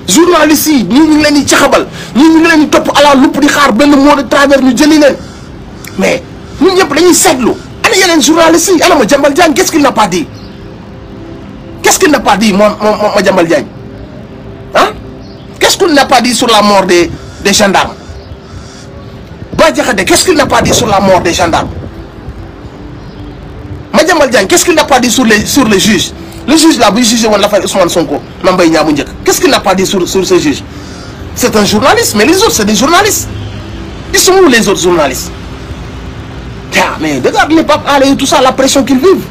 journalistes yi ñii ñu ngi leen di caxabal ñii ñu ngi leen di topp à la loupe di xaar benn mot de travers ñu jëli leen mais ñun ñëpp dañuy seetlu ana yeneen journalistes yi ana Madiambal Diagne qu'est-ce qu'il n'a pas dit moom Madiambal Diagne ah qu'est-ce qu'il n'a pas dit sur la mort des gendarmes Bah Diakhaté qu'est-ce qu'il n'a pas dit sur la mort des gendarmes Madiambal Diagne qu'est-ce qu'il n'a pas dit sur les juges le juge là buy jugé woon l'affaire Ousmane Sonko Mame Mbaye Niang bu njëkk qu'est-ce qu'il n'a pas dit sur ce juge c'est un journaliste mais les autres c'est des journalistes ils sont où les autres journalistes mais regarde les Pape Alé et tout ça la pression qu'ils vivent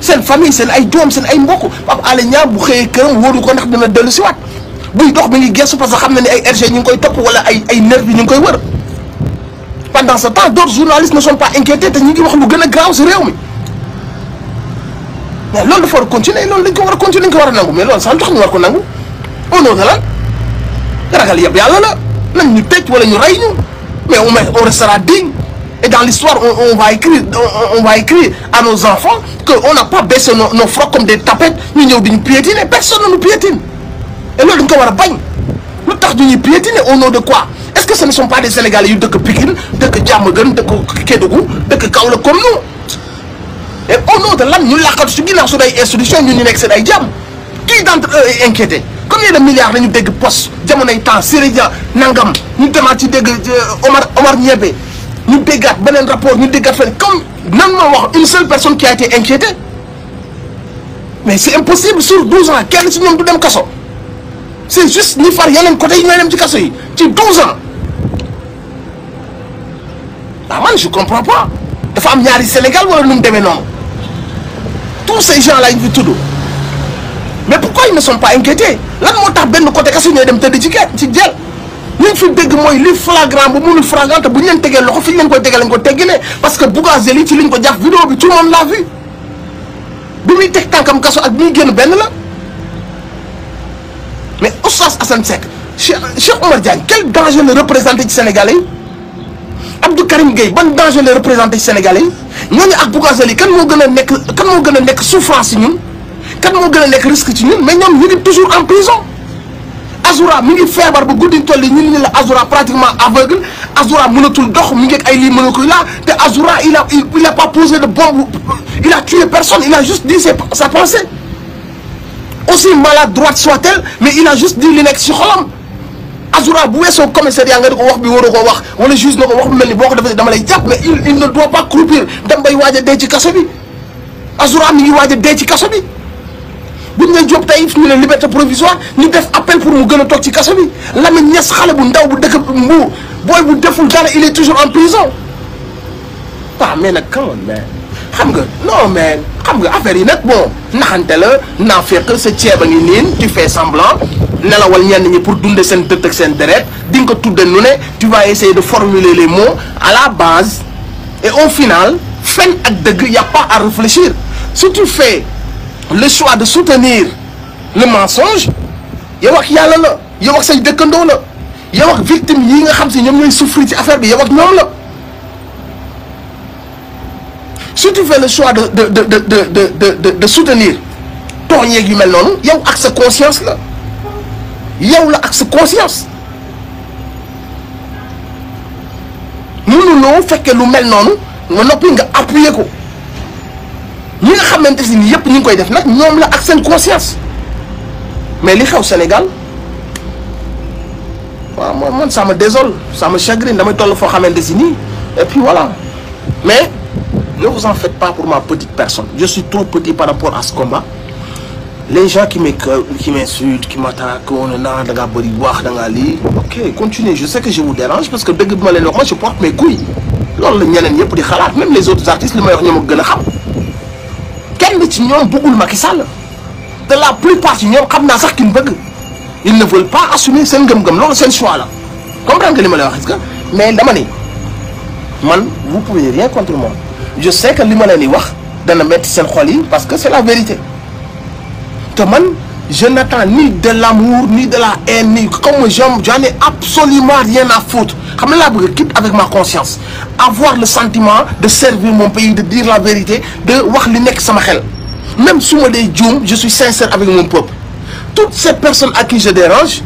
seen famille seen ay doom seen ay mbokk Pape Alé Niang bu xëyee këram wóoru ko ndax dina dellu si waat buy dox mi ngi gëstu parce que xam na ne ay RG ñu ngi koy topp wala ay nervi ñu ngi koy wër pendant ce temps d'autres journalistes ne sont pas inquiétés te ñu ngi wax lu gën a graaw si réew mi mais loolu dafa war a continuer loolu dañ ko war a continuer dañ ko war a nangu mais loolu sax lu tax ñu war ko nangu au nom de lan ragal yëpp yàlla la nañ ñu tëj wala ñu rey ñu mais on restera digne et dans l'histoire on va écrire à nos enfants que on n'a pas baissé nos frocs comme des tapettes ñu ñëw di ñu piétiner personne ne nous piétine et loolu dañ ko war a bañ lu tax ñu ñuy piétiner au nom de quoi est-ce que ce ne sont pas des Sénégalais yu dëkk Pikine dëkk Diamaguène dëkk Kédougou dëkk Kaolack comme nous et au nom de lan ñu làqatu su ginnaaw su day institution ñu nekk seen ay jàmm qui d'entre eux est inquiété combien de milliards lañu dégg poste jamonoy temps Siré-Dia nangam ñu demaat ci dégg Omar Niébé ñu déggaat beneen rapport ñu déggaat fenn comme nan ma wax une seule personne qui a été inquiétée mais c'est impossible sur 12 ans kenn ci ñoom du dem kaso c'est juste ñi far yeneen côté yi ñooy dem ci kaso yi ci 12 ans ah man je comprends pas dafa am ñaari Sénégal wala nu mu demee noonu tous ces gens là ñu fi tudd mais pourquoi ils ne sont pas inquiétés lan moo tax benn côté kaso ñooy dem tëdd ci jël liñ fi dégg mooy li flagrant bu munul flagrant te bu ñu leen tegee loxo fi ñu leen koy tegee lañ ko teggilee parce que Bougazelli ci liñ ko jàpp vidéo bi tout le monde l'a vu bi muy teg tànkam kaso ak bi muy génn benn la mais Oustaz Assane Seck Cheikh Oumar Diagne quel danger le représenté ci Sénégalais yi Abdou Karim Gueye ban danger le représenté ci Sénégalais yi ñooñu ak Bougazelli kan moo gën a nekk souffrance ci ñun kan moo gën a nekk risque ci ñun mais ñoom ñu ngi toujours en prison Azoura mi ngi feebar ba guddi toll yi ñu la Azoura pratiquement aveugle Azoura mënatul dox mi ngi ak ay lii mënatul la te Azoura il a pas posé de bombe il a tué personne il a juste dit sa pensée aussi maladroite soit-elle mais il a juste dit li nekk ci xolam Azoura bu weesoo commissariat nga di ko wax bi waroo ko wax wala juge na ko wax bu mel ni boo ko defee dama lay jàpp mais il ne doit pas croupir dem bay waaj a dee ci kaso bi Azoura mi ngi waaj a dee ci kaso bi buñ ne Diop Taïf ñu ne liberté provisoire ñu def appel pour mu gën a toog ci kaso bi Lamine Niass xale bu ndaw bu dëkk Mbour booy bu deful dara il est toujours en prison waaw mais nag come on man xam nga non mais xam nga affaire yi nag bon naxante la naa fekk sa ceeb a ngi niin tu fais semblant nelawal ñenn ñi pour dunde seen dëtt ak seen deret di nga ko tudde nu ne tu vas essayer de formuler les mots à la base et au final fen ak dëgg y a pas à réfléchir si tu fais le choix de soutenir le mensonge yow ak yàlla la yow ak say dëkkandoo la yow ak victime yi nga xam si ñoom ñooy souffrir ci affaire bi yow ak ñoom la si tu fais le choix de soutenir tooñ yeeg yu mel noonu yow ak sa conscience la yow la ak sa conscience mënuloo fekkee lu mel noonu nga noppi nga appuyer ko ñi nga xamante si ni yëpp ñu ngi koy def nag ñoom la ak seen conscience mais li xew Sénégal waaw man ça me désole ça me chagrine damay toll foo xamante si nii et puis voilà mais ne vous en faites pas pour ma petite personne je suis trop petit par rapport à ce combat les gens qui m'insultent qui m'attaquent on na da ngaa bëri wax da ngaa lii ok continuez je sais que je vous dérange parce que dëgg bi ma leen wax moi je porte mes couilles loolu la ñeneen ñëpp di xalaat même les autres artistes li may wax ñoom a gën a xam kenn ci ñoom bëggul Macky Sall de la plupart ci ñoom xam naa sax ki mu bëgg ils ne veulent pas assumer seen ngëm-ngëm loolu seen choix la comprendre nga li ma lay wax est-ce que mais dama ni man vous pouvez rien contre moi je sais que li ma leen di wax dana metti seen xol yi parce que c'est la vérité te man je n'attends ni de l'amour ni de la haine ni comme j'en ai absolument rien à foutre xam nga laa bëgg quitte avec ma conscience avoir le sentiment de servir mon pays de dire la vérité de wax li nekk sama xel même su ma dee juum je suis sincère avec mon peuple toutes ces personnes à qui je dérange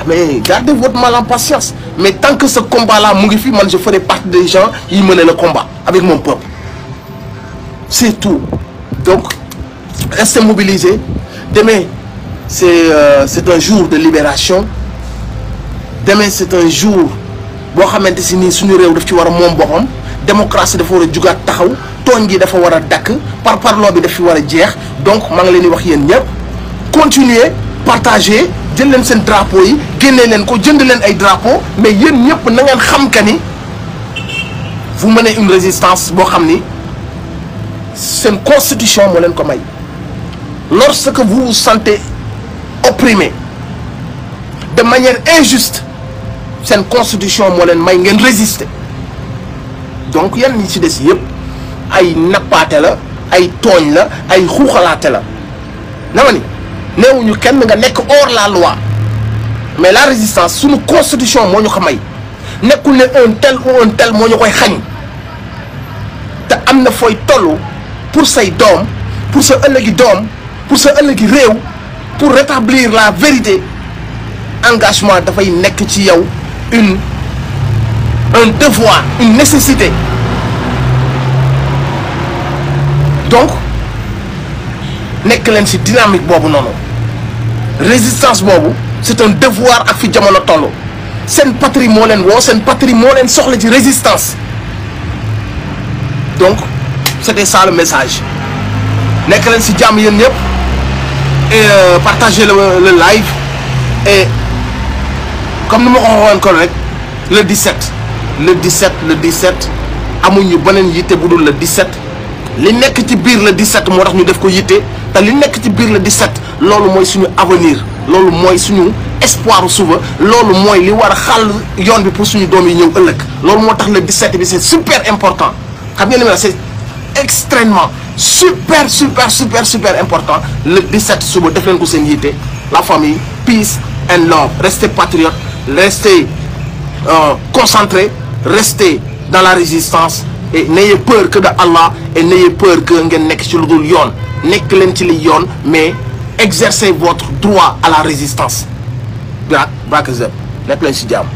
mais gardez votre mal en patience mais tant que ce combat là mu ngi fi man je ferai partie des gens yi mener le combat avec mon peuple c'est tout donc restez mobilisés demain c'est un jour de libération demain c'est un jour boo xamante si nii suñu réew daf ci war a moom boppam démocratie dafa war a jugaat taxaw tooñ gi dafa war a dakk parparloo bi daf fi war a jeex donc maa ngi leen di wax yéen ñëpp continuer partager jël leen seen drapeau yi génnee leen ko jënd leen ay drapeau mais yéen ñëpp na ngeen xam que ni vous menez une résistance boo xam ni seen constitution moo leen ko may lorsque vous vous sentez opprimé de manière injuste seen constitution moo leen may ngeen résister donc yan ñi ci des yëpp ay nappaate la ay tooñ la ay xuuxalaate la nama ni neewuñu kenn nga nekk hors la loi mais la résistance suñu constitution moo ñu ko may nekkul ne un tel ou un tel moo ñu koy xañ te am na fooy tollu pour say doom pour sa ëllëgi doom pour sa ëllëgi réew pour rétablir la vérité engagement dafay nekk ci yow un devoir une nécessité donc nekk leen ci dynamique boobu noonu résistance boobu c'est un devoir ak fi jamono toll seen patrie moo leen woo seen patrie moo leen soxla ci résistance donc c'était ça le message nekk leen ci jàmm yéen ñëpp et partagez le live et comme ni ma ko waxoon kon rek le 17 amuñu beneen yitte bu dul le 17 li nekk ci biir le 17 moo tax ñu def ko yitte te li nekk ci biir le 17 loolu mooy suñu avenir loolu mooy suñu espoir suba loolu mooy li war a xàll yoon bi pour suñu doom yi ñëw ëllëg loolu moo tax le 17 bi c'est super important xam ngeen ne c'est extrêmement super important le 17 suba def leen ko seen yitte la famille peace and love restez patriotes restez concentrés restez dans la résistance et n'ayez peur que de Allah et n'ayez peur que ngeen nekk ci lu dul yoon nekk leen ci li yoon mais exercez votre droit à la résistance. Brak nekk leen ci jàmm.